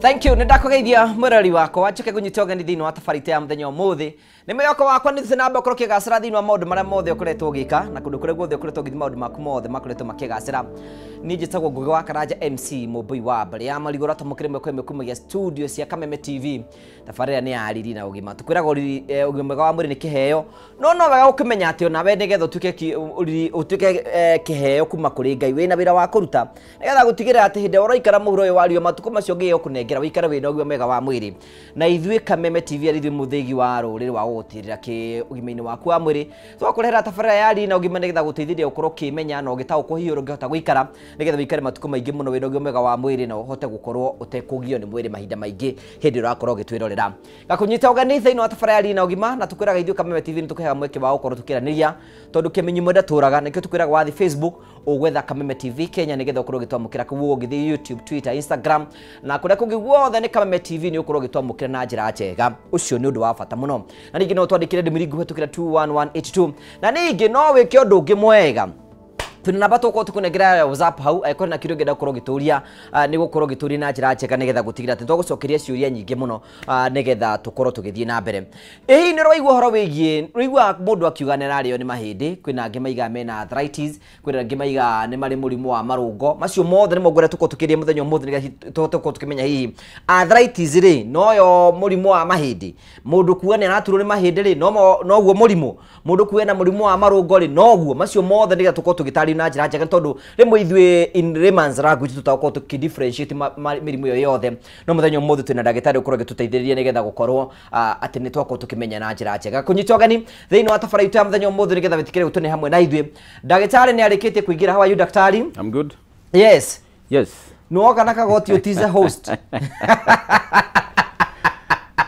Thank you. Nĩndakũgeithia mwĩrori wakwa njoke ngũnyite ũgeni thĩinĩ wa tabarĩta ya mũthenya ũmũthĩ. Nĩ mwĩhoko wakwa nĩ thiĩ na mbere ũkorwo ũkĩgacĩra thĩinĩ wa maũndũ marĩa mothe ũkoretwo ũgĩka na kũndũ kũrĩa guothe ũkoretwo ũgĩthiĩ maũndũ maku mothe makoretwo makĩgacĩra. Niĩ njĩtagwo Ngugi wa Karanja MC Mũmbui wa Mbarĩ ya Marigũ ũratamũkĩra ĩmwe kwa ĩmwe kumagia studio cia Kameme TV. Tabarĩra nĩ ya riri na ũgima. Tũkwĩraga ũgima mwega wa mwĩrĩ nĩ kĩheo. No no wega gũkĩmenya atĩ onawe nĩgetha ũtuĩke kĩheo kuma kũrĩ Ngai wĩna wĩra wa kũruta nĩgetha gũtigĩrĩra atĩ hĩndĩ ĩrĩa ũraikara mũhuro ũyũ wa riũa matukũ macio Ngai ekũnengera wĩikare wĩna ũgima mwega wa mwĩrĩ. Na ithuĩ Kameme TV arĩ ithuĩ mũthĩgi wa rũrĩrĩ wa gũgũtirĩra kĩ ũgima-inĩ waku wa mwĩrĩ. Twakũrehera tabarĩra ya riri na ũgima nĩgetha gũteithĩrĩria ũkorwo ũkĩmenya na ũgĩtaũkwo hihi ũrĩa ũngĩhota gũikara nĩgetha wĩikare matukũ maingĩ mũno wĩna ũgima mwega wa mwĩrĩ na ũhote gũkorwo ũtekũgio nĩ mwĩrĩ mahinda maingĩ hĩndĩ ĩrĩa ũrakorwo ũgĩtwĩrorera. Ngakũnyita ũgeni thĩinĩ wa tabarĩra ya riri na ũgima na tũkwĩraga ithuĩ Kameme TV nĩ tũkũheaga mweke wa gũkorwo tũkĩaranĩria tondũ kĩmenyi mwenda tũraga nĩkĩo tũkwĩraga wathiĩ Facebook ũgwetha Kameme TV Kenya nĩgetha ũkorwo ũgĩtwamũkĩra kũu ũgĩthiĩ YouTube, Twitter, Instagram na kũrĩa kũngĩ guothe nĩ Kameme TV nĩ ũkorwo ũgĩtwamũkĩra na njĩra njega. Ũcio nĩ ũndũ wa bata mũno. Na ningĩ no twandĩkĩre ndũmĩrĩri kũhĩtũkĩra 21182 na ningĩ no wĩke ũndũ ũngĩ mwega. Tuna namba tũgũkorwo tũkũnengera ya WhatsApp hau angĩkorwo na kĩũria ũngĩenda gũkorwo ũgĩtũria nĩ gũkorwo ũgĩtũria na njĩra njega nĩgetha gũtigĩrĩra atĩ nĩtwagũcokeria ciũria nyingĩ mũno nĩgetha tũkorwo tũgĩthiĩ na mbere. Ĩ hihi nĩ ũraigua ũhoro wĩgiĩ ũraigua mũndũ akiuga nĩ ararĩo nĩ mahĩndĩ, kwĩna angĩ maigaga mena arthritis, kwĩna angĩ maigaga nĩ marĩ mũrimũ wa marũngo. Macio mothe nĩmo ngwenda tũkorwo tũkĩaria mũthenya ũmũthĩ nĩgetha tũhote gũkorwo tũkĩmenya hihi arthritis rĩ noyo mũrimũ wa mahĩndĩ, mũndũ kuga nĩ araturwo nĩ mahĩndĩ rĩ noguo mũrimũ, mũndũ kuga ena mũrimũ wa marũngo rĩ noguo, macio mothe nĩgetha tũkorwo tũgĩtarĩria na njĩra njega tondũ rĩmwe ithuĩ in layman's language tũtakorwo tũkĩ differentiate mĩrimũ ĩyo yothe. No mũthenya ũmũthĩ twĩna ndagĩtarĩ ũkorwo agĩtũteithĩrĩria nĩgetha gũkorwo atĩ nĩ twakorwo tũkĩmenya na njĩra njega. Kũnyita ũgeni thĩinĩ wa tabarĩra itũ ya mũthenya ũmũthĩ nĩgetha wĩtĩkĩre gũtũne hamwe na ithuĩ. Ndagĩtarĩ nĩ arĩkĩtie kũingĩra. How are you, daktari? I'm good. Yes. Yes. Nĩwoka na kagoti ũtize host.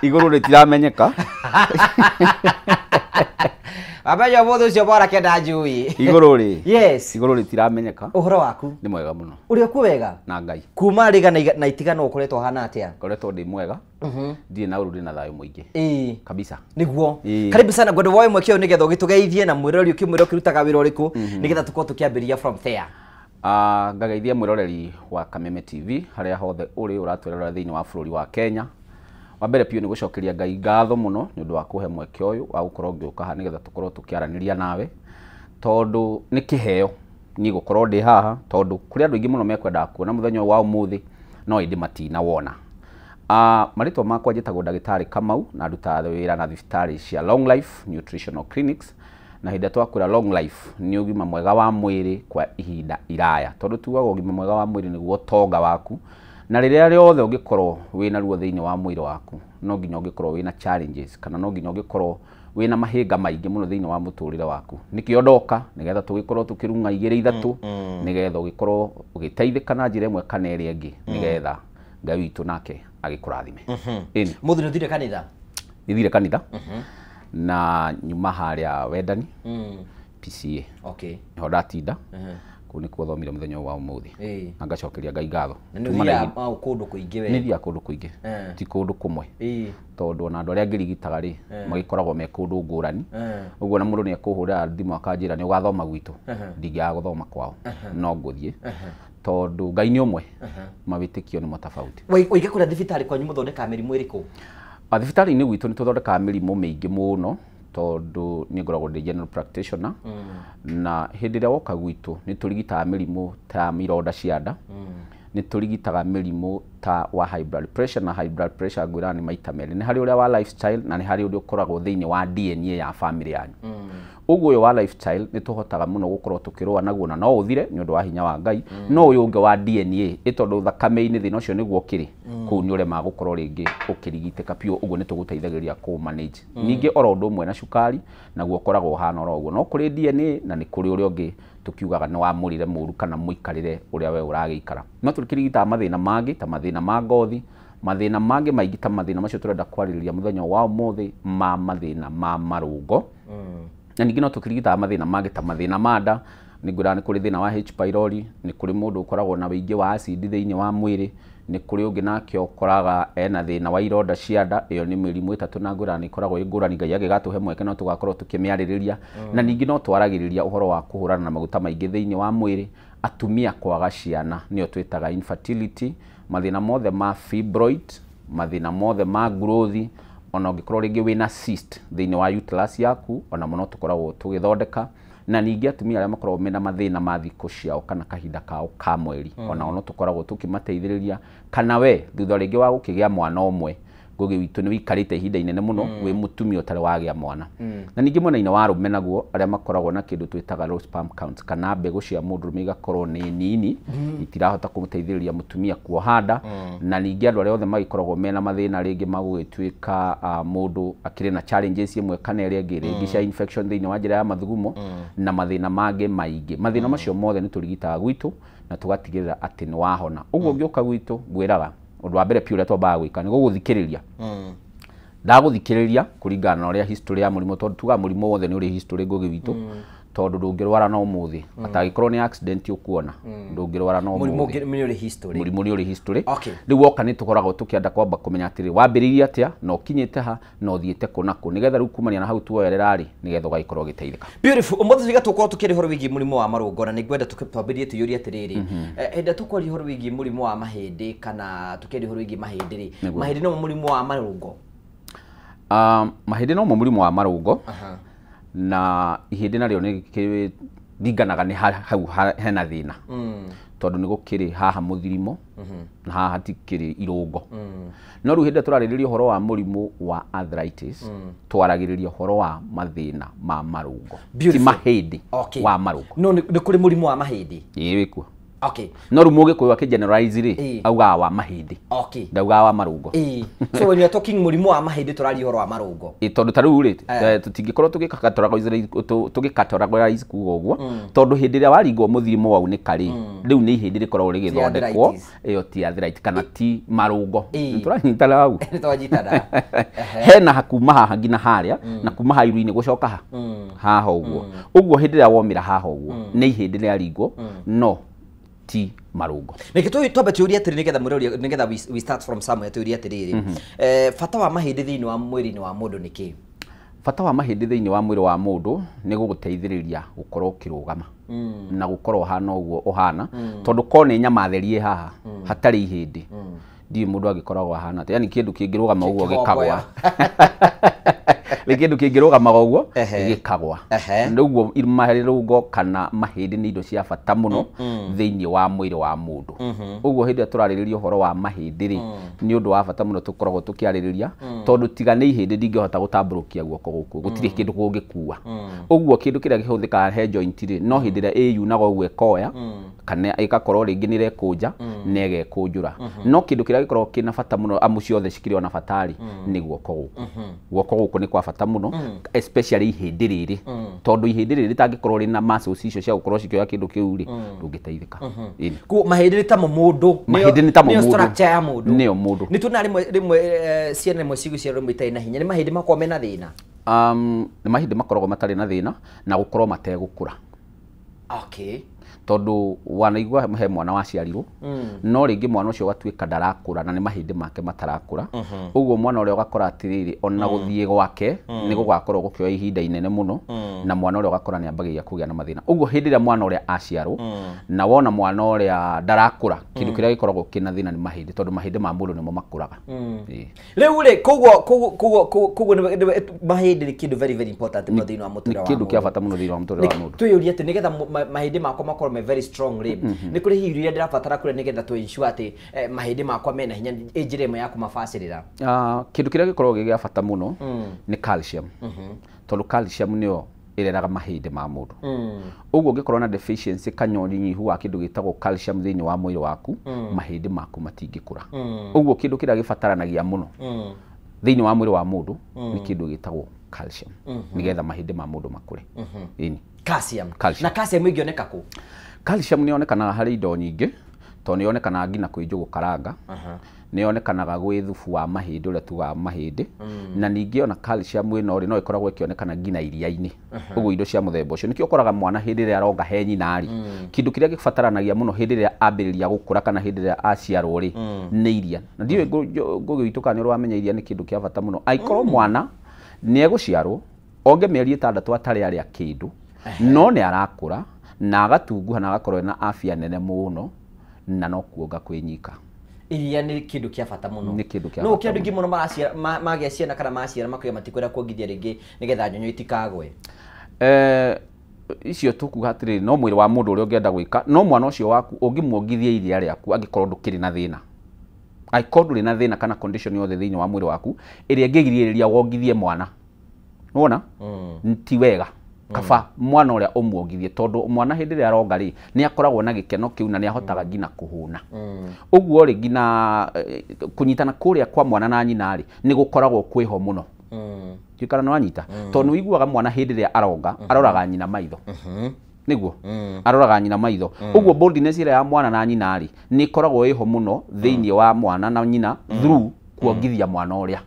Igũrũ rĩtiramenyeka. Wamenya ũmũthĩ ũcio mwanake ndanjũĩ. Igũrũ rĩ. Yes. Igũrũ rĩtiramenyeka. Ũhoro waku? Nĩ mwega mũno. Ũrĩ okuo wega? Na Ngai. Kuma rĩ na itigano ũkoretwo ũhana atĩa? Ngoretwo ndĩ mwega. Ndirĩ na ũru, ndĩ na thayũ mũingĩ. Ĩĩ. Kabisa. Nĩguo. Ĩĩ. Karibu sana ngwenda woe mweke ũyũ nĩgetha ũgĩtũgeithie na mwĩroreri ũkĩmwĩra ũkĩrutaga wĩra ũrĩkũ nĩgetha tũkorwo tũkĩambĩrĩria from there. Ngageithia mwĩroreri wa Kameme TV harĩa hothe ũrĩ ũratwĩrorera thĩinĩ wa bũrũri wa Kenya. Wa mbere biũ nĩ gũcokeria Ngai ngatho mũno nĩ ũndũ wa kũhe mweke ũyũ wa gũkorwo ngĩũka haha nĩgetha tũkorwo tũkĩaranĩria nawe, tondũ nĩ kĩheo niĩ gũkorwo ndĩ haha, tondũ kũrĩ andũ aingĩ mũno mekwendaga kuona mũthenya ũyũ wa ũmũthĩ no ĩndĩ matinawona. Marĩtwa makwa njĩtagwo ndagĩtarĩ Kamau na ndutaga wĩra na thibitarĩ cia Long Life Nutritional Clinics, na hĩndĩ ĩrĩa twakwĩra Long Life nĩ ũgima mwega wa mwĩrĩ kwa ihinda iraya, tondũ tugaga ũgima mwega wa mwĩrĩ nĩguo ũtonga waku, na rĩrĩa rĩothe ũngĩkorwo wĩna ruo thĩinĩ wa mwĩrĩ waku no nginya ũngĩkorwo wĩna challenges kana no nginya ũngĩkorwo wĩna mahĩnga maingĩ mũno thĩinĩ wa mũtũrĩre waku. Nĩkĩo ndoka nĩgetha tũgĩkorwo tũkĩrung'a igĩrĩ ithatũ nĩgetha ũgĩkorwo ũgĩteithĩka na njĩra ĩmwe kana ĩrĩa ĩngĩ nĩgetha Ngai witũ nake agĩkũrathime. Ĩni. Mũthĩ nĩ ũthire kanitha? Nĩthire kanitha na nyuma harĩa Wendani PCA. Okay. Nĩho ndatinda. Kũu nĩkuo thomire mũthenya wa ũmũthĩ. Na ngacokeria Ngai ngatho. Na nĩ ũthiaga kũndũ kũingĩ we? Nĩ thiaga kũndũ kũingĩ. Ti kũndũ kũmwe. Tondũ ona andũ arĩa ngĩrigitaga rĩ, magĩkoragwo me kũndũ ngũrani. Ũguo na mũndũ nĩ ekũhũrĩra thimũ akanjĩra nĩ ũgathoma gwitũ. Ndingĩaga gũthoma kwao. No ngũthiĩ. Tondũ Ngai nĩ ũmwe. Mawĩtĩkio nĩ matofauti. Waige kũrĩa thibitarĩ kwanyu mũthondekaga mĩrimũ ĩrĩkũ? Thibitarĩ-inĩ gwitũ nĩ tũthondekaga mĩrimũ mĩingĩ mũno, tondũ niĩ ngoragwo ndĩ general practitioner. Na hĩndĩ ĩrĩa woka gwitũ nĩ tũrigitaga mĩrimũ ta ironda cia nda, nĩ tũrigitaga mĩrimũ ta wa high blood pressure, na high blood pressure ngwĩraga nĩ maita merĩ, nĩ harĩ ũrĩa wa lifestyle na nĩ harĩ ũrĩa ũkoragwo thĩinĩ wa DNA ya family yanyu. Ũguo ũyũ wa lifestyle nĩ tũhotaga mũno gũkorwo tũkĩrũa naguo na no ũthire nĩ ũndũ wa hinya wa Ngai, no ũyũ ũngĩ wa DNA ĩ tondũ thakame-inĩ thĩna ũcio nĩguo ũkĩrĩ, kũu nĩ ũremaga gũkorwo rĩngĩ ũkĩrigitĩka biũ, ũguo nĩ tũgũteithagĩrĩria kũ manage. Ningĩ oro ũndũ ũmwe na cukari naguo ũkoragwo ũhana oro ũguo, no kũrĩ DNA na nĩ kũrĩ ũrĩa ũngĩ tũkiugaga nĩ wa mũrĩre mũru kana mũikarĩre ũrĩa we ũragĩikara. No tũkĩrigitaga mathĩna mangĩ ta mathĩna ma ngothi, mathĩna mangĩ maingĩ ta mathĩna macio tũrenda kwarĩrĩria mũthenya wa ũmũthĩ ma mathĩna ma marũngo. Na ningĩ no tũkĩrigitaga mathĩna mangĩ ta mathĩna ma nda, nĩ ngwĩraga nĩ kũrĩ thĩna wa H pylori, nĩ kũrĩ mũndũ ũkoragwo na wĩingĩ wa acid thĩinĩ wa mwĩrĩ, nĩ kũrĩ ũngĩ nake ũkoraga ena thĩna wa ironda cia nda, ĩyo nĩ mĩrimũ ĩtatũ na ngwĩraga nĩ ĩkoragwo ĩ ngũrani, Ngai angĩgatũhe mweke no tũgakorwo tũkĩmĩarĩrĩria. Na ningĩ no twaragĩrĩria ũhoro wa kũhũrana na maguta maingĩ thĩinĩ wa mwĩrĩ, atumia kwaga ciana nĩyo twĩtaga infertility, Mathĩna mothe ma fibroid, mathĩna mothe ma growth, ona ũngĩkorwo rĩngĩ wĩna cyst thĩinĩ wa uterus yaku, ona mũno tũkoragwo tũgĩthondeka. Na ningĩ atumia arĩa makoragwo mena mathĩna ma thikũ ciao kana kahinda kao ka mweri, ona no tũkoragwo tũkĩmateithĩrĩria. Kana we thutha rĩngĩ wa gũkĩgĩa mwana ũmwe, Ngũgĩ witũ nĩ wĩikarĩte ihinda inene mũno wĩ mũtumia ũtarĩ wagĩa mwana. Na ningĩ mwena-inĩ wa arũme naguo, arĩa makoragwo na kĩndũ twĩtaga low sperm count, kana mbegũ cia mũndũrũme igakorwo nĩ nini, itirahota kũmũteithĩrĩria mũtumia kuoha nda. Na ningĩ andũ arĩa othe magĩkoragwo mena mathĩna rĩngĩ ma gũgĩtuĩka mũndũ akĩrĩ na challenges ĩmwe kana ĩrĩa ĩngĩ, rĩngĩ cia infection thĩinĩ wa njĩra ya mathugumo na mathĩna mangĩ maingĩ, mathĩna macio mothe nĩ tũrigitaga gwitũ na tũgatigĩrĩra atĩ nĩ wahona. Ũguo ũngĩũka gwitũ, ngwĩraga ũndũ wa mbere piũ ũrĩa twambaga gwĩka nĩ gũgũthikĩrĩria. Ndagũthikĩrĩria kũringana na ũrĩa history ya mũrimũ, tondũ tugaga mũrimũ wothe nĩ ũrĩ history, Ngũgĩ witũ, tondũ ndũngĩrwara na ũmũthĩ atangĩkorwo nĩ accident ũkuona, ndũngĩrwara na Mũrimũ ũmũthĩ. Nĩ ũrĩ history. Mũrimũ nĩ ũrĩ history. Okay. Rĩu woka nĩ tũkoragwo tũkĩenda kwamba kũmenya atĩrĩ, wambĩrĩirie atĩa na ũkinyĩte ha na ũthiĩte kũ na kũ, nĩgetha rĩu kumania na hau tuoerera rĩ, nĩgetha ũgagĩkorwo ũgĩteithĩka. Beautiful. Ũmũthĩ tuiga tũkorwo tũkĩaria ũhoro wĩgiĩ mũrimũ wa marũngo, na nĩ ngwenda twambĩrĩrie tũiyũrie atĩrĩrĩ, hĩndĩ ĩrĩa tũkwaria ũhoro wĩgiĩ mũrimũ wa mahĩndĩ kana tũkĩaria ũhoro wĩgiĩ mahĩndĩ rĩ, Nĩguo. mahĩndĩ nomo mũrimũ wa marũngo? Mahĩndĩ nomo mũrimũ wa marũngo. Aha. Na ihĩndĩ narĩo nĩ ringanaga nĩ hau hena thĩna, tondũ nĩ gũkĩrĩ haha mũthirimo na haha hatikĩrĩ irũngo. No rĩu hĩndĩ ĩrĩa tũrarĩrĩria ũhoro wa mũrimũ wa arthritis, twaragĩrĩria ũhoro wa mathĩna ma marũngo, ti Beautiful. mahĩndĩ, Okay. wa marũngo. No nĩ kũrĩ mũrimũ wa mahĩndĩ? Ĩĩ, wĩkuo. Okay. No rĩu mũgĩkũyũ akĩ-generalize rĩ, augaga wa mahĩndĩ, ndaugaga wa marũngo. Ĩĩ. So when you are talking mũrimũ wa mahĩndĩ, tũraria ũhoro wa marũngo. Ĩ, tondũ ta rĩu rĩ, tũtingĩkorwo tũgĩcategorize kuga ũguo, tondũ hĩndĩ ĩrĩa waringwo mũthirimo waunĩka rĩ, rĩu nĩ ihĩndĩ rĩkoragwo rĩgĩthondekwo. Arthritis. Ĩyo ti arthritis kana ti marũngo. Ĩĩ. Nĩ tũranyitana hau? Nĩ twanyitana. Hena kuma haha nginya harĩa, na kuma haha iru-inĩ gũcoka ha haha ũguo. Ũguo hĩndĩ ĩrĩa womĩra haha ũguo, nĩ ihĩndĩ rĩaringwo, no ti marũngo. Reke twambe tũrie atĩrĩ, nĩgetha mũrori, nĩgetha we start from somewhere, tũrie atĩrĩrĩ, bata wa mahĩndĩ thĩinĩ wa mwĩrĩ-inĩ wa mũndũ nĩ kĩĩ? Bata wa mahĩndĩ thĩinĩ wa mwĩrĩ wa mũndũ nĩ gũgũteithĩrĩria gũkorwo ũkĩrũgama na gũkorwo ũhana ũguo ũhana, tondũ korwo nĩ nyama theri ĩ haha hatarĩ ihĩndĩ, ndiũĩ mũndũ angĩkoragwo ahana atĩa. Yani kĩndũ kĩngĩrũgama ũguo gĩkagwa, nĩ kĩndũ kĩngĩrũgamaga ũguo gĩkagwa. Rĩu marũngo kana mahĩndĩ nĩ indo cia bata mũno thĩinĩ wa mwĩrĩ wa mũndũ. Ũguo hĩndĩ ĩrĩa tũrarĩrĩria ũhoro wa mahĩndĩ rĩ, nĩ ũndũ wa bata mũno tũkoragwo tũkĩarĩrĩria, tondũ tiga nĩ ihĩndĩ ndingĩhota gũtambũrũkia guoko gũkũ, gũtirĩ kĩndũ kũngĩkua. Ũguo kĩndũ kĩrĩa kĩhũthĩkaga he joint rĩ, no hĩndĩ ĩrĩa ĩyunaga ũguo ĩkoya, kana ĩgakorwo rĩngĩ nĩ ĩrekũnja na ĩgekũnjũra. No kĩndũ kĩrĩa gĩkoragwo kĩna bata mũno, amu ciothe cikĩrĩ ona bata rĩ, nĩ guoko gũkũ. Guoko gũkũ nĩ kwa bata mũno, especially ihĩndĩ rĩrĩ, tondũ ihĩndĩ rĩrĩ rĩtangĩkorwo rĩna muscles icio cia gũkorwo cikĩoya kĩndũ kĩu rĩ, ndũngĩteithĩka. Ĩni. Koguo mahĩndĩ nĩ tamo mũndũ. Mahĩndĩ nĩ tamo nĩyo mũndũ. Structure ya mũndũ. Nĩyo mũndũ. Nĩ tuonaga rĩmwe rĩmwe, ciana rĩmwe cigũciarwo rĩmwe itarĩ na hinya, nĩ mahĩndĩ makoragwo mena thĩna? Nĩ mahĩndĩ makoragwo matarĩ na thĩna na gũkorwo mategũkũra. Tondũ wanaigua he mwana waciarirwo, no rĩngĩ mwana ũcio ũgatuĩka ndarakũra, na nĩ mahĩndĩ make matarakũra. Ũguo mwana ũrĩa ũgakora atĩrĩrĩ, ona gũthiĩ gwake nĩ gũgakorwo gũkĩoya ihinda inene mũno, na mwana ũrĩa ũgakora nĩ ambagĩrĩria kũgĩa na mathĩna. Ũguo hĩndĩ ĩrĩa mwana ũrĩa aciarwo na wona mwana ũrĩa ndarakũra, kĩndũ kĩrĩa gĩkoragwo kĩna thĩna nĩ mahĩndĩ, tondũ mahĩndĩ ma mũndũ nĩmo makũraga. Ĩĩ. Rĩu rĩ, koguo mahĩndĩ nĩ kĩndũ very very important mũno thĩinĩ wa Nĩ mũtũrĩre wa kĩndũ kĩa mũndũ. bata mũno thĩinĩ wa mũtũrĩre wa mũndũ. Twĩyũrie atĩ nĩgetha mahĩndĩ makwa makorwo me very strong rĩ, nĩ kũrĩ hihi irio iria ndĩrabatara kũrĩa nĩgetha tũ ensure atĩ mahĩndĩ makwa mena hinya, ĩ njĩra ĩmwe ya kũmabacĩrĩra? Kĩndũ kĩrĩa gĩkoragwo gĩ gĩa bata mũno nĩ calcium, tondũ calcium nĩyo ĩreraga mahĩndĩ ma mũndũ. Ũguo ũngĩkorwo na deficiency kana ũnyihu wa kĩndũ gĩtagwo calcium thĩinĩ wa mwĩrĩ waku, mahĩndĩ maku matingĩkũra. Ũguo kĩndũ kĩrĩa gĩbataranagia mũno thĩinĩ wa mwĩrĩ wa mũndũ nĩ kĩndũ gĩtagwo calcium, nĩgetha mahĩndĩ ma mũndũ makũre. Ĩni. Calcium. Calcium. Na calcium ĩngĩoneka kũ? Calcium nĩ yonekanaga harĩ indo nyingĩ, tondũ nĩ yonekanaga nginya kwĩ njũgũ karanga, nĩ yonekanaga gwĩ thubu wa mahĩndĩ ũrĩa tugaga mahĩndĩ, na ningĩ ona calcium ĩno rĩ, no ĩkoragwo ĩkĩonekana nginya iria-inĩ. Ũguo indo cia mũthemba ũcio nĩkĩo ũkoraga mwana hĩndĩ ĩrĩa aronga he nyina rĩ, kĩndũ kĩrĩa gĩbataranagia mũno hĩndĩ ĩrĩa ambĩrĩria gũkũra kana hĩndĩ ĩrĩa aciarwo rĩ, nĩ iria. Na ndiũĩ Ngũgĩ witũ kana nĩ ũrĩ wamenya iria nĩ kĩndũ kĩa bata mũno. Angĩkorwo mwana nĩ egũciarwo onge mĩeri 6 atarĩ arĩa kĩndũ, no nĩ arakũra na agatunguha na agakorwo ena afya nene mũno, na no kuonga kwĩ nyika. Iria nĩ kĩndũ kĩa bata mũno. Nĩ kĩndũ kĩa no bata ũkĩ andũ aingĩ mũno maraciara magĩa ciana kana maciara makoiga matikwenda kuongithia rĩngĩ nĩgetha nyonyo itikagwe. Icio tũkuga atĩrĩrĩ, no mwĩrĩ wa mũndũ ũrĩa ũngĩenda gwĩka, no mwana ũcio waku ũngĩmuongithia iria rĩaku angĩkorwo ndũkĩrĩ na thĩna, angĩkorwo ndũrĩ na thĩna kana condition yothe thĩinĩ wa mwĩrĩ waku ĩrĩa ĩngĩgirĩrĩria wongithie mwana, nĩwona ti wega kaba mwana ũrĩa ũmuongithie, tondũ mwana hĩndĩ ĩrĩa aronga rĩ nĩ akoragwo na gĩkeno kĩu na nĩ ahotaga nginya kũhũna. Ũguo rĩ nginya kũnyitana kũrĩa kwa mwana na nyina rĩ nĩ gũkoragwo kwĩho mũno. Tikana nĩ wanyita, tondũ nĩ ũiguaga mwana hĩndĩ ĩrĩa aronga aroraga nyina maitho, nĩguo aroraga nyina maitho. Ũguo boldness ĩrĩa ya mwana na nyina rĩ nĩ ĩkoragwo ĩho mũno thĩinĩ wa mwana na nyina through kuongithia mwana ũrĩa.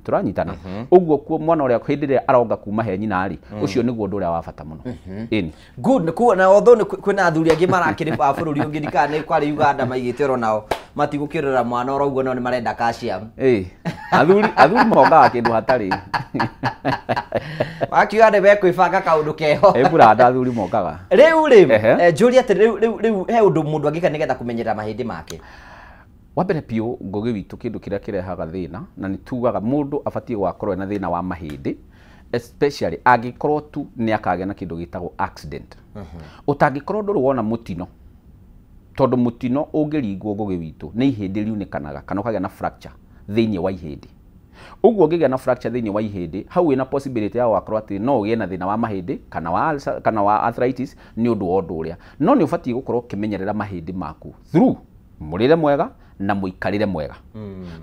Tũranyitana. Ũguo mwana ũrĩa hĩndĩ ĩrĩa aronga kuma he nyina rĩ, ũcio nĩguo ũndũ ũrĩa wa bata mũno. Ĩni. Good, nĩ na although nĩ kwĩna athuri angĩ marakĩrĩ a bũrũri ũngĩ ndikana nĩ kwarĩ Uganda maigĩte oro nao matigũkĩrora mwana oro ũguo, no nĩ marenda calcium. Athuri mongaga kĩndũ hatarĩ. Makiuga nĩ mekwĩbanga kaũndũ keho. Buranda athuri mongaga. Rĩu rĩ, njũrie atĩ rĩu he ũndũ mũndũ angĩka nĩgetha kũmenyerera mahĩndĩ make. Wa mbere biũ Ngũgĩ witũ kĩndũ kĩrĩa kĩrehaga thĩna, na nĩ tugaga mũndũ abatiĩ gũgakorwo ena thĩna wa mahĩndĩ, especially angĩkorwo tu nĩ akagĩa na kĩndũ gĩtagwo accident. Ũtangĩkorwo ndũrĩ wona mũtino, tondũ mũtino ũngĩringwo Ngũgĩ witũ nĩ ihĩndĩ riunĩkanaga kana ũkagĩa na fracture thĩinĩ wa ihĩndĩ. Ũguo ũngĩgĩa na fracture thĩinĩ wa ihĩndĩ, hau wĩna possibility ya gũgakorwo atĩ no ũgĩe na thĩna wa mahĩndĩ kana wa ulcer, kana wa arthritis nĩ ũndũ wa ũndũ ũrĩa. No nĩ ũbatiĩ gũkorwo ũkĩmenyerera mahĩndĩ maku through mũrĩre mwega na mũikarĩre mwega.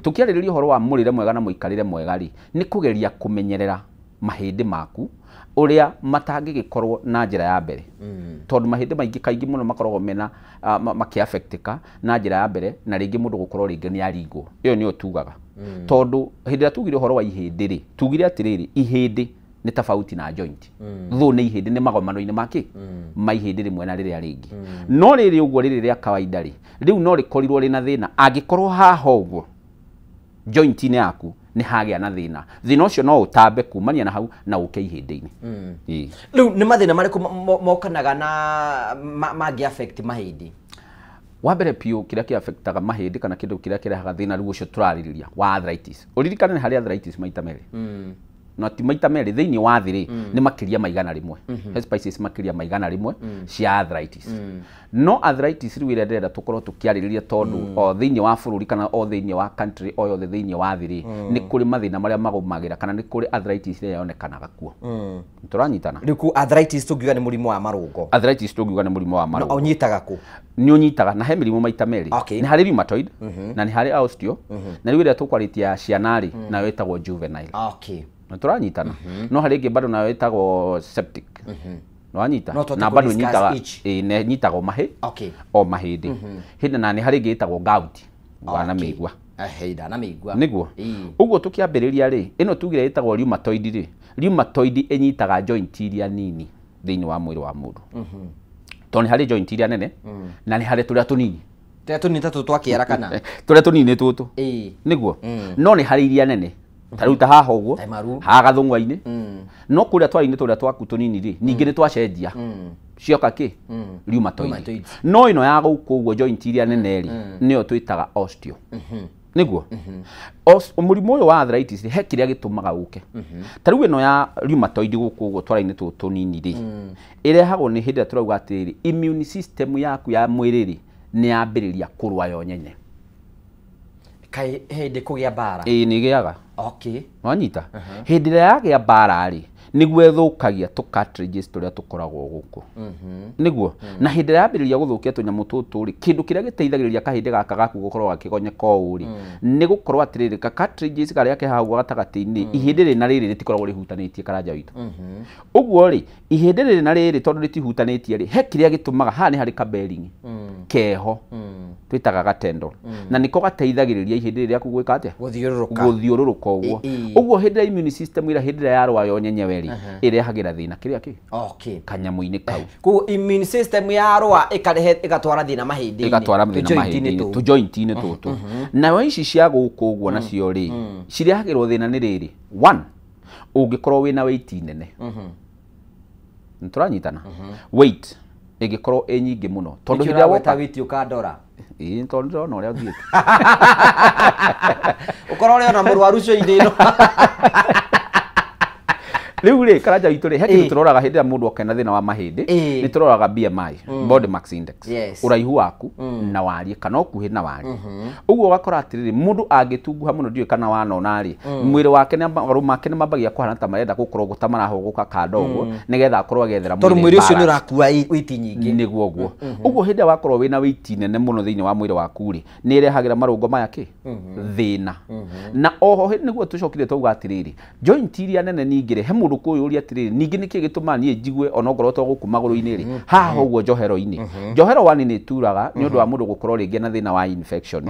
Tũkĩarĩrĩria ũhoro wa mũrĩre mwega na mũikarĩre mwega rĩ, nĩ kũgeria kũmenyerera mahĩndĩ maku ũrĩa matangĩgĩkorwo na njĩra ya mbere. Tondũ mahĩndĩ maingĩ kaingĩ mũno makoragwo mena makĩaffectĩka na njĩra ya mbere, na rĩngĩ mũndũ gũkorwo rĩngĩ nĩ aringwo. Ĩyo nĩyo tugaga. Tondũ hĩndĩ ĩrĩa tugire ũhoro wa ihĩndĩ rĩ, tugire atĩrĩrĩ, ihĩndĩ nĩ tofauti na joint. Thũ nĩ ihĩndĩ nĩ magomano-inĩ make ma ihĩndĩ rĩmwe na rĩrĩa rĩngĩ. No rĩrĩ ũguo rĩrĩ rĩa kawaida rĩ, rĩu no rĩkorirwo rĩna thĩna angĩkorwo haha ũguo joint-inĩ yaku nĩ hagĩa na thĩna, thĩna ũcio no ũtambe kumania na hau na ũke ihĩndĩ-inĩ. Rĩu nĩ mathĩna marĩkũ mokanaga na mangĩ affect mahĩndĩ? Wa mbere biũ kĩrĩa kĩaffectaga mahĩndĩ kana kĩndũ kĩrĩa kĩrehaga thĩna rĩu ũcio tũrarĩrĩria wa arthritis. Ũririkane nĩ harĩ arthritis maita merĩ. No ti maita merĩ thĩinĩ wa thĩ rĩ, nĩ makĩria ma 100. He species makĩria ma 100 cia arthritis. No arthritis rĩu ĩrĩa ndĩrenda tũkorwo tũkĩarĩrĩria tondũ o thĩinĩ wa bũrũri kana o thĩinĩ wa country o yothe thĩinĩ wa thĩ rĩ, nĩ kũrĩ mathĩna marĩa magũmagĩra kana nĩ kũrĩ arthritis ĩrĩa yonekanaga kuo. Tũranyitana. Rĩu ku arthritis tũngiuga nĩ mũrimũ wa marũngo. Arthritis tũngiuga nĩ mũrimũ wa marũngo. No ũnyitaga kũ? Nĩ ũnyitaga na he mĩrimũ maita merĩ. Nĩ harĩ rheumatoid na nĩ harĩ osteo, na rĩu ĩrĩa tũkwarĩtie ya ciana rĩ, nayo ĩtagwo juvenile. Na tũranyitana. No harĩ ĩngĩ bado nayo ĩtagwo septic. Nĩwanyita? Na bado ĩnyitaga o mahĩndĩ. Hĩndĩ na nĩ harĩ ĩngĩ ĩtagwo gout. Ndanamĩigua. Ndanamĩigua. Nĩguo. Ũguo tũkĩambĩrĩria rĩ, ĩno tugire ĩtagwo rheumatoid rĩ, rheumatoid ĩnyitaga joint iria nini thĩinĩ wa mwĩrĩ wa mũndũ. Tondũ nĩ harĩ joint iria nene na nĩ harĩ tũrĩa tũnini. Tũrĩa tũnini ta tũtũ twa kĩara kana? Tũrĩa tũnini nĩ tũtũ. Nĩguo. No nĩ harĩ iria nene. Ta rĩu ta haha ũguo, haha gathũng'wa-inĩ. No kũrĩa twara-inĩ tũrĩa twaku tũnini rĩ, ningĩ nĩ twacenjia. Cioka kĩ? Rheumatoid. No ĩno ya gũkũ ũguo joint iria nene rĩ, nĩyo twĩtaga osteo. Nĩguo. Mũrimũ ũyũ wa arthritis he kĩrĩa gĩtũmaga ũke. Ta rĩu ĩno ya rheumatoid gũkũ ũguo twara-inĩ tũtũ tũnini rĩ, ĩrehagwo nĩ hĩndĩ ĩrĩa tũrauga atĩrĩrĩ, immune system yaku ya mwĩrĩ rĩ, nĩ yambĩrĩria kũrũa yo nyenye. Kaĩ hĩndĩ kũgĩa mbara? Ĩĩ nĩ ĩgĩaga. Wanyita? Hĩndĩ ĩrĩa yagĩa mbara rĩ, nĩguo ĩthũkagia tũ cartridges tũrĩa tũkoragwo gũkũ. Nĩguo. Na hĩndĩ ĩrĩa yambĩrĩria gũthũkia tũnyamũ tũtũ rĩ, kĩndũ kĩrĩa gĩteithagĩrĩria kahĩndĩ gaka gaku gũkorwo gakĩgonyeka ũũ rĩ, nĩ gũkorwo atĩrĩrĩ, ka cartridges karĩa ke hau gatagatĩ-inĩ, ihĩndĩ rĩrĩ na rĩrĩ rĩtikoragwo rĩhutanĩtie karanja witũ. Ũguo rĩ, ihĩndĩ rĩrĩ na rĩrĩ tondũ rĩtihutanĩtie rĩ, he kĩrĩa gĩtũmaga haha nĩ harĩ ka bearing keho twĩtaga ga tendon, na nĩko gateithagĩrĩria ihĩndĩ rĩrĩ rĩaku gwĩka atĩa? Gũthiũrũrũka. Gũthiũrũrũka ũguo. Ũguo hĩndĩ ĩrĩa immune system ĩrĩa hĩndĩ ĩrĩa yarũa yo nyenyewe rĩ, ĩrehagĩra thĩna kĩrĩa kĩ? Kanyamũ-inĩ kau. Koguo immune system yarũa ĩkarehe ĩgatwara thĩna mahĩndĩ-inĩ. Ĩgatwara thĩna mahĩndĩ-inĩ, tũ joint-inĩ tũtũ. Nayo ici cia gũkũ ũguo nacio rĩ, cirehagĩrwo thĩna nĩ rĩrĩ. One, ũngĩkorwo wĩna weight nene. Nĩtũranyitana? Weight. Ĩngĩkorwo ĩ nyingĩ mũno tondũ hĩndĩ hĩndĩ ĩrĩa woka wĩti ũkandora. Ĩĩ, tondũ ndĩrona ũrĩa ũthiĩte. Ũkorwo ũrĩ ona mũrwaru cũinĩ ĩno. Rĩu rĩ, Karanja witũ rĩ, he kĩndũ tũroraga hĩndĩ ĩrĩa mũndũ oka na thĩna wa mahĩndĩ, nĩ tũroraga BMI, body mass index, ũraihu waku na wariĩ kana ũkuhĩ na wariĩ. Ũguo ũgakora atĩrĩrĩ, mũndũ angĩtunguha mũno, ndiũĩ kana wanona rĩ, mwĩrĩ wake na magũrũ make nĩ mambagia kũhana ta marenda gũkorwo ta marahũgũka kando ũguo, nĩgetha akorwo agĩethera tondũ mwĩrĩ ũcio nĩ ũrakua wĩiti nyingĩ. Nĩguo ũguo. Ũguo hĩndĩ ĩrĩa wakorwo wĩna wĩiti nene mũno thĩinĩ wa mwĩrĩ waku rĩ, nĩ ĩrehagĩra marũngo maya kĩ thĩna. Na oho nĩguo tũcokire twauga atĩrĩrĩ, joint iria nene ningĩ rĩ, he mũndũ kũyũria atĩrĩrĩ, ningĩ nĩkĩ gĩtũmaga niĩ njigue onokorwo to gũkũ magũrũ-inĩ rĩ, haha ũguo njohero-inĩ. Njohero wani nĩ ĩturaga nĩ ũndũ wa mũndũ gũkorwo rĩngĩ na thĩna wa infection.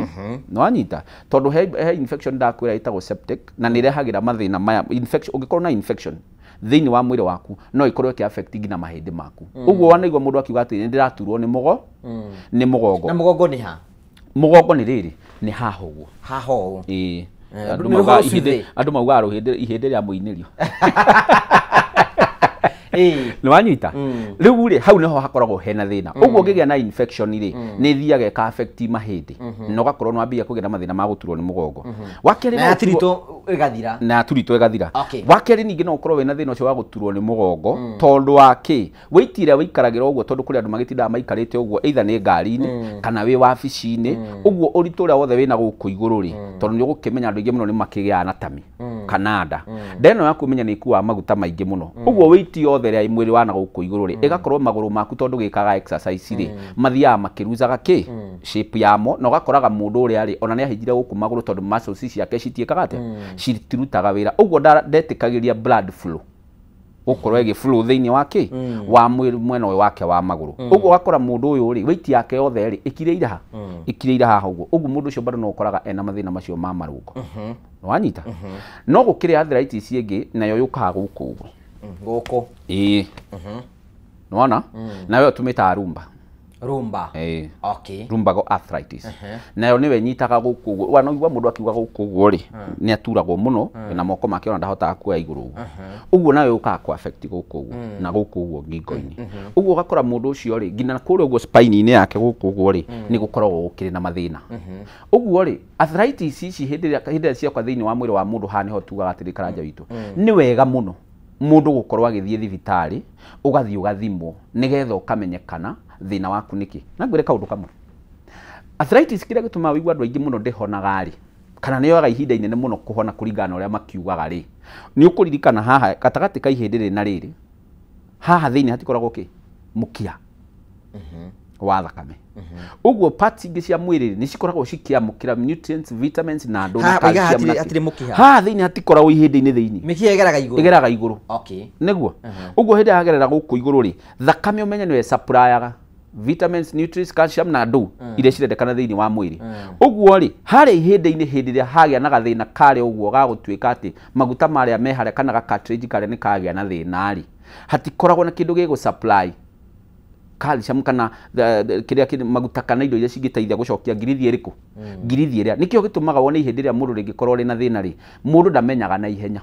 Nĩ wanyita? Tondũ he infection ndakwĩra ĩtagwo septic, na nĩ ĩrehagĩra mathĩna maya. Infection, ũngĩkorwo na infection thĩinĩ wa mwĩrĩ waku no ĩkorwo ĩkĩ affect nginya mahĩndĩ maku. Ũguo wanaigua mũndũ akiuga atĩ nĩ ndĩraturwo nĩ nĩ mũgongo. Na mũgongo nĩ ha? Mũgongo nĩ rĩrĩ, nĩ haha ũguo. Haha ũguo. Ĩĩ. Andũ maugaga ihĩndĩ rĩa mũinĩrio. Nĩ wanyita? Rĩu rĩ, hau nĩho hakoragwo hena thĩna. Ũguo ũngĩgĩa na infection rĩ, nĩ ĩthiaga ĩka affect mahĩndĩ. Na ũgakorwo nĩ wambia kũgĩa na mathĩna ma gũturwo nĩ mũgongo. Wa kerĩ, na yaturitwo ĩgathira. Na yaturitwo ĩgathira. Wa kerĩ ningĩ no ũkorwo wĩna thĩna ũcio wa gũturwo nĩ mũgongo, tondũ wa kĩ? Weight ĩrĩa wĩikaragĩra ũguo, tondũ kũrĩ andũ magĩtindaga maikarĩte ũguo, either nĩ ngari-inĩ kana wĩ wabici-inĩ, ũguo ũritũ ũrĩa wothe wĩna gũkũ igũrũ rĩ, tondũ nĩ ũgũkĩmenya andũ aingĩ mũno nĩ makĩgĩaga na tami kana nda. Nda ĩno yaku ũmenye nĩ ĩkuaga maguta maingĩ mũno. Ũguo weight yothe ĩrĩa mwĩrĩ wa na gũkũ igũrũ rĩ, ĩgakorwo magũrũ maku tondũ gĩkaga exercise rĩ, mathiaga makĩruzaga kĩ shape yamo, na ũgakoraga mũndũ ũrĩa rĩ, ona nĩ ahingire gũkũ magũrũ tondũ muscles ciake citiĩkaga atĩa, citirutaga wĩra. Ũguo ndetĩkagĩria blood flow gũkorwo ĩgĩ flow thĩinĩ wa kĩ wa mwĩrĩ mwena ũyũ wake wa magũrũ. Ũguo ũgakora mũndũ ũyũ rĩ, weight yake yothe rĩ, ĩkirĩire ha, ĩkirĩire haha ũguo. Ũguo mũndũ ũcio bado no ũkoraga ena mathĩna macio ma marũngo. Nĩwanyita? No gũkĩrĩ arthritis ĩngĩ nayo yũkaga gũkũ ũguo. Gũkũ. Ĩĩ. Nĩwona? Nayo tũmĩtaga rumba. Rumba. Ĩĩ. Okay. Lumbago arthritis. Nayo nĩwe ĩnyitaga gũkũ ũguo. Wanaigua mũndũ akiuga gũkũ ũguo rĩ, nĩ aturagwo mũno na moko make ona ndahotaga kuoya igũrũ ũguo. Ũguo nayo yũkaga kũ affect gũkũ ũguo na gũkũ ũguo ngingo-inĩ. Ũguo ũgakora mũndũ ũcio rĩ, nginya kũrĩa ũguo spine-inĩ yake gũkũ ũguo rĩ, nĩ gũkoragwo gũkĩrĩ na mathĩna. Ũguo rĩ, arthritis ici hĩndĩ ĩrĩa cioka thĩinĩ wa mwĩrĩ wa mũndũ, haha nĩho tugaga atĩrĩ Karanja witũ, nĩ wega mũno mũndũ gũkorwo agĩthiĩ thibitarĩ, ũgathiĩ ũgathimwo nĩgetha ũkamenyekana thĩna waku nĩkĩ. Na ngwĩre kaũndũ kamwe, arthritis kĩrĩa gĩtũmaga wĩigue andũ aingĩ mũno ndĩhonaga rĩ, kana nĩ yoyaga ihinda inene mũno kũhona kũringana na ũrĩa makiugaga rĩ, nĩ ũkũririkana haha gatagatĩ ka ihĩndĩ rĩrĩ na rĩrĩ, haha thĩinĩ hatikoragwo kĩ mũkiha wa thakame. Ũguo parts ingĩ cia mwĩrĩ nĩ cikoragwo cikĩamũkĩra nutrients, vitamins na ndũ na calcium na hatirĩ mũkiha. Haha thĩinĩ hatikoragwo ihĩndĩ-inĩ thĩinĩ. Mĩkiha ĩgeraga igũrũ. Ĩgeraga igũrũ. Okay. Nĩguo. Ũguo hĩndĩ yagerera gũkũ igũrũ rĩ, thakame ũmenye nĩyo ĩsupplyaga vitamins, nutrients, calcium na ndũ iria cirendekana thĩinĩ wa mwĩrĩ. Ũguo rĩ, harĩa ihĩndĩ-inĩ hĩndĩ ĩrĩa hagĩa na gathĩna karĩa ũguo ga gũtuĩka atĩ maguta marĩa me harĩa kana ga cartilage karĩa nĩ kagĩa na thĩna rĩ, hatikoragwo na kĩndũ gĩgũ supply calcium kana kĩrĩa kĩ maguta kana indo iria cingĩteithia gũcokia ngirithi ĩrĩkũ, ngirithi ĩrĩa. Nĩkĩo gĩtũmaga wone ihĩndĩ rĩa mũndũ rĩngĩkorwo rĩna thĩna rĩ, mũndũ ndamenyaga na ihenya,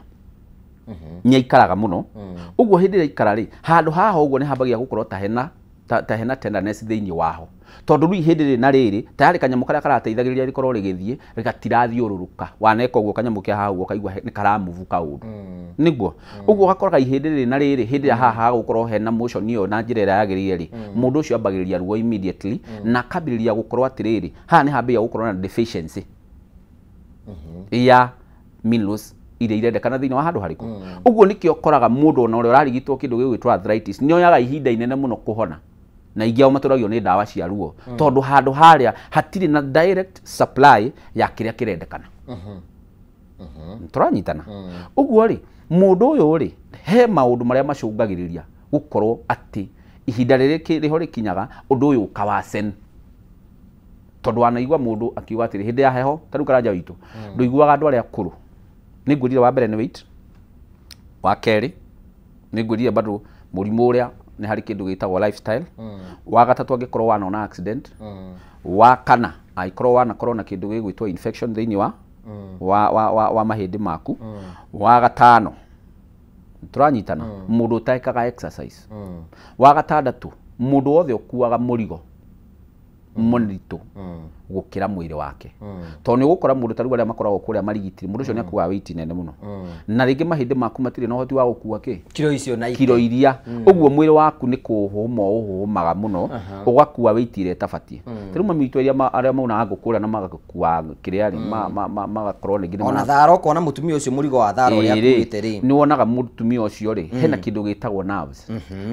nĩ aikaraga mũno. Ũguo hĩndĩ ĩrĩa aikara rĩ, handũ haha ũguo nĩ hambagia gũkorwo ta hena tenderness thĩinĩ waho, tondũ rĩu ihĩndĩ rĩrĩ na rĩrĩ tayarĩ kanyamũ karĩa karateithagĩrĩria rĩkorwo rĩgĩthiĩ rĩgatirathiũrũrũka. Waneka ũguo kanyamũ kĩa haha ũguo ũkaigua nĩ karamuvu kaũndũ. Nĩguo. Ũguo ũgakoraga ihĩndĩ rĩrĩ na rĩrĩ hĩndĩ ĩrĩa haha hagũkorwo hena motion ĩyo na njĩra ĩrĩa yagĩrĩire rĩ, mũndũ ũcio ambagĩrĩria ruo immediately na akambĩrĩria gũkorwo atĩrĩrĩ, haha nĩ hambĩrĩria gũkorwo na deficiency ya minerals iria irendekana thĩinĩ wa handũ harĩkũ. Ũguo nĩkĩo ũkoraga mũndũ ona ũrĩa ũrarigitwo kĩndũ gĩgwĩtwo arthritis nĩ oyaga ihinda inene mũno kũhona, na ingĩ ao matũragio nĩ ndawa cia ruo, tondũ handũ harĩa hatirĩ na direct supply ya kĩrĩa kĩrendekana. Tũranyitana? Ũguo rĩ, mũndũ ũyũ rĩ, he maũndũ marĩa macũngagĩrĩria gũkorwo atĩ ihinda rĩrĩ rĩho rĩkinyaga ũndũ ũyũ ũkawacen. Tondũ wanaigua mũndũ akiuga atĩrĩ hĩndĩ ya heho, ta rĩu Karanja witũ, ndũiguaga andũ arĩa akũrũ. Nĩ ngwĩrire wa mbere nĩ weight, wa kerĩ nĩ ngwĩrire bado mũrimũ ũrĩa nĩ harĩ kĩndũ gĩtagwo lifestyle, wa gatatũ angĩkorwo wanona accident, wa kana angĩkorwo wanakorwo na kĩndũ gĩgwĩtwo infection thĩinĩ wa mahĩndĩ maku, wa gatano tũranyitana mũndũ ũtekaga exercise, wa gatandatũ Mũndũ wothe ũkuaga mũrigo mũritũ gũkĩra mwĩrĩ wake. Tondũ nĩ ũgũkora mũndũ ta rĩu arĩa makoragwo kũrĩa marigitiri, mũndũ ũcio nĩ akuaga weight nene mũno. Na rĩngĩ mahĩndĩ maku matirĩ na ũhoti wa gũkua kĩ? Kiro icio na kiro iria. Ũguo mwĩrĩ waku nĩ kũhũma ũhũmaga mũno, ũgakua weight ĩrĩa ĩtabatiĩ. Ta rĩu mami witũ arĩa maunaga ngũ kũrĩa na magakua kĩrĩa rĩ, magakorwo rĩngĩ nĩ ona tharo, ũkona mũtumia ũcio mũrigo wa tharo ũrĩa akuĩte rĩ. Nĩ wonaga mũtumia ũcio rĩ, hena kĩndũ gĩtagwo nerves.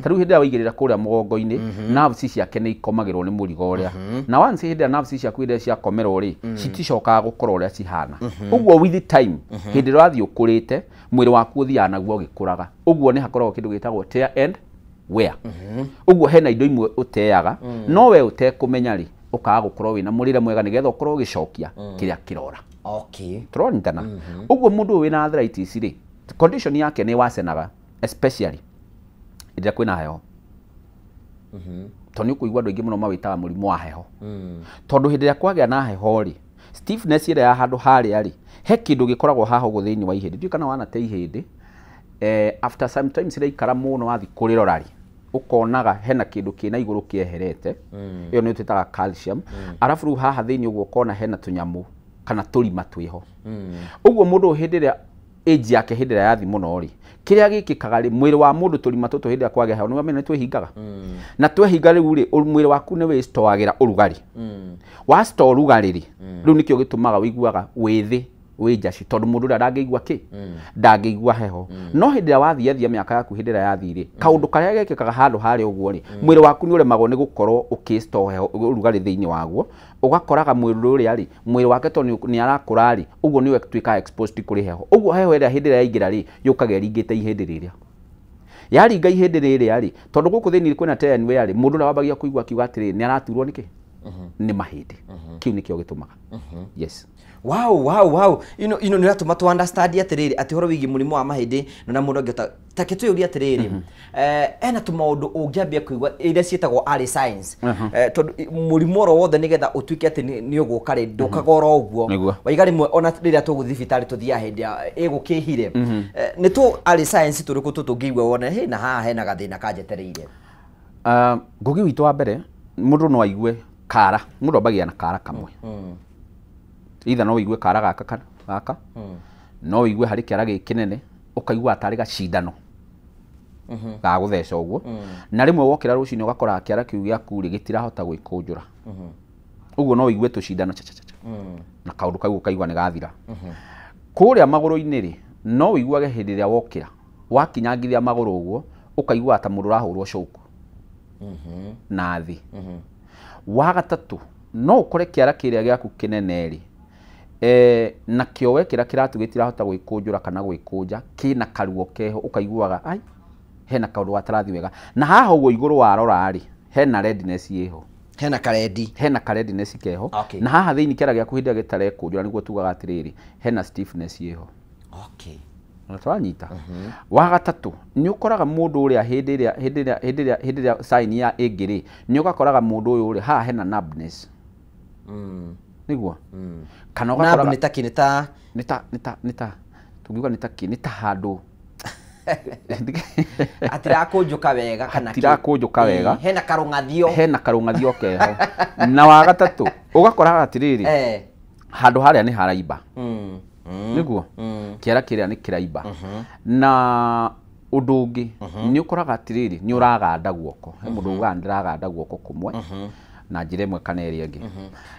Ta rĩu hĩndĩ ĩrĩa waigĩrĩra kũrĩa mũgongo-inĩ, nerves ciake nĩ ikomagĩrwo nĩ mũrigo ũrĩa. Na once hĩndĩ ĩrĩa nerves ciaku iria ciakomerwo rĩ, citicokaga gũkorwo ũrĩa cihana. Ũguo with time, hĩndĩ ĩrĩa ũrathiĩ ũkũrĩte, mwĩrĩ waku ũthiaga naguo ũgĩkũraga. Ũguo nĩ hakoragwo kĩndũ gĩtagwo tear and wear. Ũguo hena indo imwe ũteaga, no we ũtekũmenya rĩ, ũkaga gũkorwo wĩna mũrĩre mwega nĩgetha ũkorwo ũgĩcokia kĩrĩa kĩrora. Tũronyitana. Ũguo mũndũ ũyũ wĩna arthritis rĩ, condition yake nĩ wacenaga, especially hĩndĩ ĩrĩa kwĩna heho. Tondũ nĩ ũkũigua andũ aingĩ mũno mawĩtaga mũrimũ wa heho. Tondũ hĩndĩ ĩrĩa kwagĩa na heho rĩ, stiffness ĩrĩa ya handũ harĩa rĩ, he kĩndũ gĩkoragwo haha ũguo thĩinĩ wa ihĩndĩ. Ndiũĩ kana wanate ihĩndĩ. After sometimes rĩaikara mũno wathiĩ kũrĩrora rĩ, ũkonaga hena kĩndũ kĩna igũrũ kĩeherete. Ĩyo nĩyo twĩtaga calcium. Arabu rĩu haha thĩinĩ ũguo ũkona hena tũnyamũ kana tũrima twĩho. Ũguo mũndũ ũyũ hĩndĩ ĩrĩa age yake hĩndĩ ĩrĩa yathi mũno rĩ, kĩrĩa gĩkĩkaga rĩ, mwĩrĩ wa mũndũ tũrima tũtũ hĩndĩ ĩrĩa kwagĩa heho nĩ wamenya nĩ twĩhingaga. Na twehinga rĩu rĩ, mwĩrĩ waku nĩ wĩstoagĩra ũrugarĩ. Wa store ũrugarĩ rĩ, rĩu nĩkĩo gĩtũmaga ũiguaga wĩthĩ wĩ njaci, tondũ mũndũ ũrĩa ndangĩigua kĩ? Ndangĩigua heho. No hĩndĩ ĩrĩa wathiathia mĩaka yaku hĩndĩ ĩrĩa yathi rĩ, kaũndũ karĩa gekĩkaga handũ harĩa ũguo rĩ, mwĩrĩ waku nĩ ũremagwo nĩ gũkorwo ũkĩ-store heho ũrugarĩ thĩinĩ waguo, ũgakoraga mwĩrĩ ũrĩa rĩ, mwĩrĩ wake tondũ nĩ arakũra rĩ, ũguo nĩ ũtuĩkaga exposed kũrĩ heho. Ũguo heho ĩrĩa hĩndĩ ĩrĩa yaingĩra rĩ, yũkaga ĩringĩte ihĩndĩ rĩrĩa. Yaringa ihĩndĩ rĩrĩa rĩ, tondũ gũkũ thĩinĩ kwĩna tear and wear rĩ, mũndũ ũrĩa wambagia kũigua akiuga atĩrĩ, nĩ araturwo nĩkĩ? Nĩ mahĩndĩ. Kĩu nĩkĩo gĩtũmaga. Yes. Wow, wow, wow. Ino nĩ ũratũma tũ understand atĩrĩrĩ, atĩ ũhoro wĩgiĩ mũrimũ wa mahĩndĩ na mũndũ angĩhota ta kĩtwĩũrie atĩrĩrĩ, ena tũmaũndũ ũngĩambia kũigua iria ciĩtagwo early signs. Tondũ mũrimũ oro wothe nĩgetha ũtuĩke atĩ nĩ ũgũka rĩ, ndũkaga oro ũguo. Waiga rĩmwe ona rĩrĩa tũgũthiĩ thibitarĩ tũthiaga hĩndĩ ya ĩgũkĩhire. Nĩ tũ early signs tũrĩkũ tũngĩigua wone hĩ na haha hena gathĩna kanjetereire? Ngũgĩ witũ wa mbere, mũndũ no aigue kara, mũndũ ambagia na kara kamwe. Either no ũigue kara gaka kana gaka, no ũigue harĩ kĩara gĩkĩ kĩnene, ũkaigua tarĩ gacindano ga gũtheca ũguo. Na rĩmwe wokĩra rũcinĩ ũgakora kĩara kĩu gĩaku rĩ gĩtirahota gwĩkũnjũra. Ũguo no ũigue tũcindano cha cha cha. Na kaũndũ kau ũkaigua nĩ gathira. Kũrĩa magũrũ-inĩ rĩ, no ũiguage hĩndĩ ĩrĩa wokĩra, wakinyangithia magũrũ ũguo, ũkaigua ta mũndũ ũrahũrwo coku na thĩ. Wa gatatũ, no ũkore kĩara kĩrĩa gĩaku kĩnene rĩ, nakĩo wekĩra kĩratũ gĩtirahota gwĩkũnjũra kana gwĩkũnja, kĩna karuo keho, ũkaiguaga ai hena kaũndũ gatarathi wega. Na haha ũguo igũrũ warora rĩ, hena redness ĩho. Hena karendi. Hena karedness keho. Na haha thĩinĩ kĩara gĩaku hĩndĩ ĩrĩa gĩtarekũnjũra nĩguo tugaga atĩrĩrĩ, hena stiffness ĩho. Na tũranyita. Wa gatatũ, nĩ ũkoraga mũndũ ũrĩa hĩndĩ ĩrĩa sign ya ĩngĩ rĩ, nĩ ũgakoraga mũndũ ũyũ rĩ, haha hena numbness. Nĩguo? Kana ũgakoraga nĩ ta kĩ, nĩ ta nĩ ta nĩ ta nĩ ta tũngiuga nĩ ta kĩ, nĩ ta handũ atirakũnjũka wega kana atirakũnjũka wega, hena karũng'athio, hena karũng'athio keho. Na wa gatatũ ũgakoraga atĩrĩrĩ, handũ harĩa nĩ haraimba. Nĩguo? Kĩara kĩrĩa nĩ kĩraimba. Na ũndũ ũngĩ nĩ ũkoraga atĩrĩrĩ, nĩ ũraganda guoko. He mũndũ ugaga ndĩraganda guoko kũmwe na njĩra ĩmwe kana ĩrĩa ĩngĩ.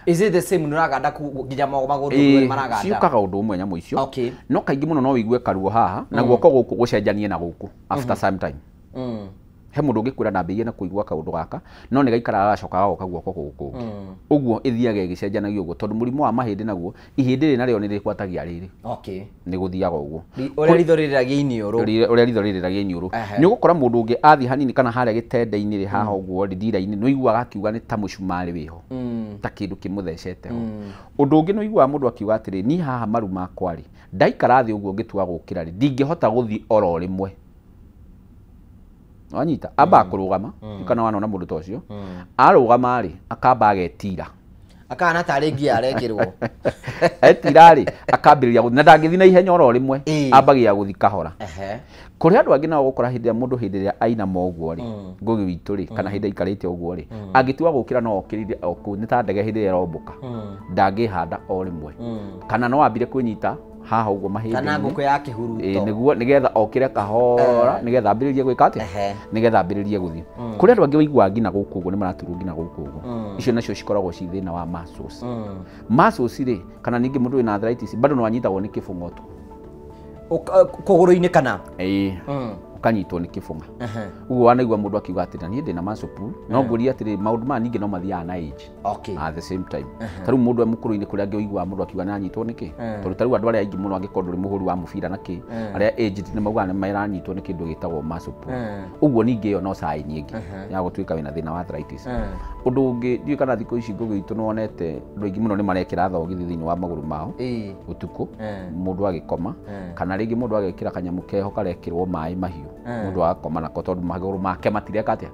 Is it the same nĩ ũraganda nginya magũrũ maraganda? Ciũkaga ũndũ ũmwe nyamũ icio. No kaingĩ mũno no ũigue karuo haha na guoko gũkũ gũcenjanie na gũkũ after some time. He mũndũ ũngĩkwĩra ndambĩrĩirie na kũigua kaũndũ gaka, no nĩ gaikaraga gacoka gagoka guoko gũkũ kũngĩ. Ũguo ĩthiaga ĩgĩcenjanagia ũguo, tondũ mũrimũ wa mahĩndĩ naguo ihĩndĩ rĩ narĩo nĩ rĩkwatagia rĩrĩ. Nĩ gũthiaga ũguo. Ũrĩa ritho rĩrĩragia iniũrũ. Ũrĩa ritho rĩrĩragia iniũrũ. Nĩ ũgũkora mũndũ ũngĩ athiĩ hanini kana harĩa gĩtende-inĩ rĩ haha ũguo rĩ ndira-inĩ, nĩ ũiguaga akiuga nĩ ta mũcumarĩ wĩho, ta kĩndũ kĩmũthecete ho. Ũndũ ũngĩ nĩ ũiguaga mũndũ akiuga atĩrĩ, niĩ haha maru makwa rĩ, ndaikara thĩ ũguo ngĩtua gũkĩra rĩ, ndingĩhota gũthiĩ oro rĩmwe. Wanyita, amba kũrũgama, kana wanona mũndũ ta ũcio, arũgama rĩ, akamba agetira. Akana tarĩ ngia arekĩrwo. Etira rĩ akambĩrĩria gũthiĩ na ndangĩthiĩ na ihenya oro rĩmwe, ambagia gũthiĩ kahora. Kũrĩ andũ angĩ nao gũkora hĩndĩ ĩrĩa mũndũ hĩndĩ ĩrĩa ainama ũguo rĩ, Ngũgĩ witũ rĩ, kana hĩndĩ aikarĩte ũguo rĩ, angĩtua gũkĩra no okĩrire o kũu, nĩ ta ndege hĩndĩ ĩrĩa ĩrombũka, ndangĩhanda o rĩmwe, kana no ambire kwĩnyita haha ũguo mahĩndĩ-inĩ, kana ngũkũ ya kĩhuruto, nĩguo nĩgetha okĩre kahora, nĩgetha ambĩrĩrie gwĩka atĩa, nĩgetha ambĩrĩrie gũthiĩ. Kũrĩ andũ angĩ ũiguaga nginya gũkũ ũguo nĩ maraturwo nginya gũkũ ũguo, icio nacio cikoragwo ci thĩna wa muscles. Muscles rĩ, kana ningĩ mũndũ wĩna arthritis bado no anyitagwo nĩ kĩbũng'a ũtukũ kũgũrũ-inĩ kana ũkanyitwo nĩ kĩbũng'a. Ũguo wanaigua mũndũ akiuga atĩrĩ niĩ ndĩna muscle pull, no ngũria atĩrĩ maũndũ maya ningĩ no mathiaga na age. At the same time ta rĩu mũndũ e mũkũrũ-inĩ kũrĩa angĩ ũiguaga mũndũ akiuga nĩ anyitwo nĩ kĩ, tondũ ta rĩu andũ arĩa aingĩ mũno angĩkorwo ndũrĩ mũhũri wa mũbira na kĩ, arĩa aged nĩ maugaga nĩ maranyitwo nĩ kĩndũ gĩtagwo muscle pull. Ũguo ningĩ ĩyo no sign ĩngĩ ya gũtuĩka wĩna thĩna wa arthritis. Ũndũ ũngĩ ndiũĩ kana thikũ ici Ngũgĩ witũ nĩ wonete andũ aingĩ mũno nĩ marekĩra thogithi thĩinĩ wa magũrũ mao ũtukũ mũndũ agĩkoma, kana rĩngĩ mũndũ agekĩra kanyamũ keho karekĩrwo maĩ mahiũ, mũndũ agakoma nako tondũ magũrũ make matireka atĩa,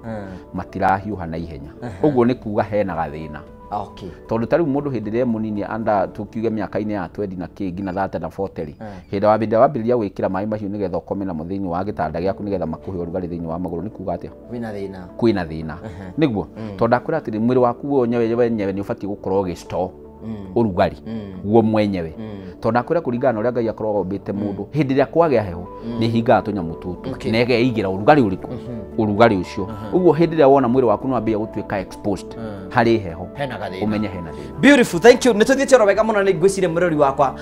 matirahiũha na ihenya. Ũguo nĩ kuga hena gathĩna. Tondũ ta rĩu mũndũ hĩndĩ ĩrĩa mũnini anda tukiuge mĩaka-inĩ ya 20 na kĩ nginya 30 na 40 rĩ, hĩndĩ wambĩrĩria gwĩkĩra maĩ mahiũ nĩgetha ũkome namo thĩinĩ wa gĩtanda gĩaku nĩgetha makũhe ũrugarĩ thĩinĩ wa magũrũ, nĩ kuga atĩa, kwĩna thĩna, kwĩna thĩna. Nĩguo tondũ ndakwĩra atĩrĩ mwĩrĩ waku wenyewe nĩ ũbatiĩ gũkorwo ũgĩstore ũrugarĩ guo mwenyewe, tondũ ndakwĩra kũringana na ũrĩa Ngai akoragwo ombĩte mũndũ, hĩndĩ ĩrĩa kwagĩa heho nĩ hingaga tũnyamũ tũtũ na ĩgeigĩra ũrugarĩ ũrĩkũ, ũrugarĩ ũcio. Ũguo hĩndĩ ĩrĩa wona mwĩrĩ waku nĩ wambĩrĩria gũtuĩka exposed harĩ heho, ũmenye hena thĩna. Beautiful, thank you. Nĩ tũthiĩte oro wega mũno, nĩ ngwĩciria mũrori wakwa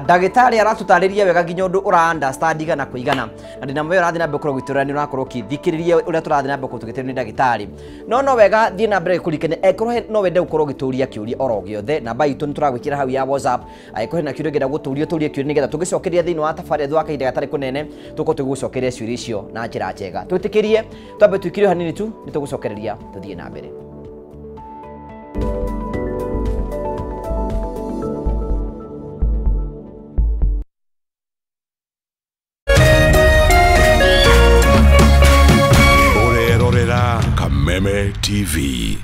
ndagĩtarĩ aratũtarĩria wega nginya ũndũ ũra understand igana kwa igana, na ndĩna mũyo ũrathiĩ na mbere gũkorwo ũgĩtũra nĩ ũrakorwo ũkĩthikĩrĩria ũrĩa tũrathiĩ na mbere gũkorwo tũgĩtĩrio nĩ ndagĩtarĩ. No wega thiĩ na mbere kũririkania angĩkorwo no wende gũkorwo ũgĩtũria kĩũria oro gĩothe, namba itũ nĩ tũragwĩkĩra hau ya WhatsApp. Angĩkorwo hena kĩũria ũngĩenda gũtũria tũrie kĩũria nĩgetha tũgĩcokeria thĩinĩ wa tabarĩra thutha wa kahinda gatarĩ kũnene, tũkorwo tũgĩgũcokeria ciũria icio na njĩra njega. Twĩtĩkĩrie twambe tũikire hanini tu nĩ tũgũcokereria tũthiĩ na mbere. Ũrerorera Kameme TV.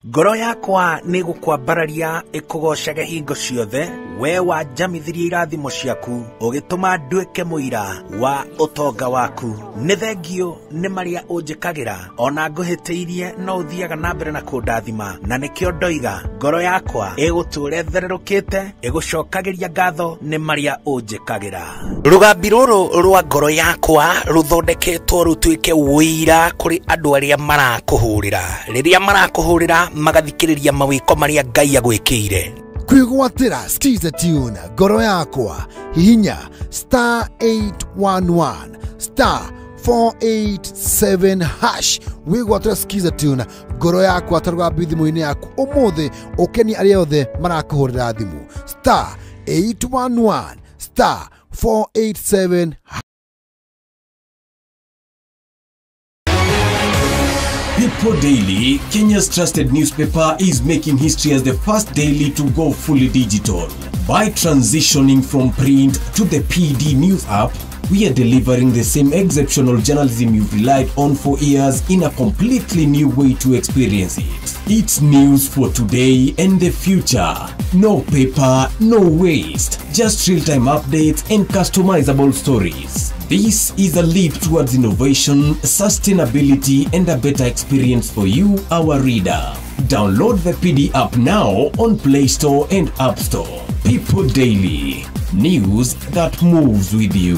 Ngoro yakwa nĩ gũkwambararia ĩkũgocage hingo ciothe, we wanjamithirie irathimo ciaku ũgĩtũma nduĩke mũira wa ũtonga waku. Nĩ thengio nĩ marĩa ũnjĩkagĩra, ona ngũhĩtĩirie no ũthiaga na mbere na kũndathima, na nĩkĩo ndoiga ngoro yakwa ĩgũtũũra ĩthererũkĩte ĩgũcokagĩria ngatho nĩ marĩa ũnjĩkagĩra. Rũgambi rũrũ rwa ngoro yakwa rũthondeketwo rũtuĩke ũira kũrĩ andũ arĩa marakũhũrĩra, rĩrĩa marakũhũrĩra magathikĩrĩria mawĩko marĩa Ngai agwĩkĩire. Kwĩgwatĩra Skiza Tune ngoro yakwa, hihinya star 811 star 487 hash wĩgwatĩra Skiza Tune ngoro yakwa ta rũgambi thimũ-inĩ yaku ũmũthĩ, ũkenie arĩa othe marakũhũrĩra thimũ star 811 star 487. People Daily, Kenya's trusted newspaper, is making history as the first daily to go fully digital. By transitioning from print to the PD News app, we are delivering the same exceptional journalism you've relied on for years in a completely new way to experience it. It's news for today and the future. No paper, no waste. Just real-time updates and customizable stories. This is a leap towards innovation, sustainability, and a better experience for you, our reader. Download the PD app now on Play Store and App Store. People Daily. News that moves with you.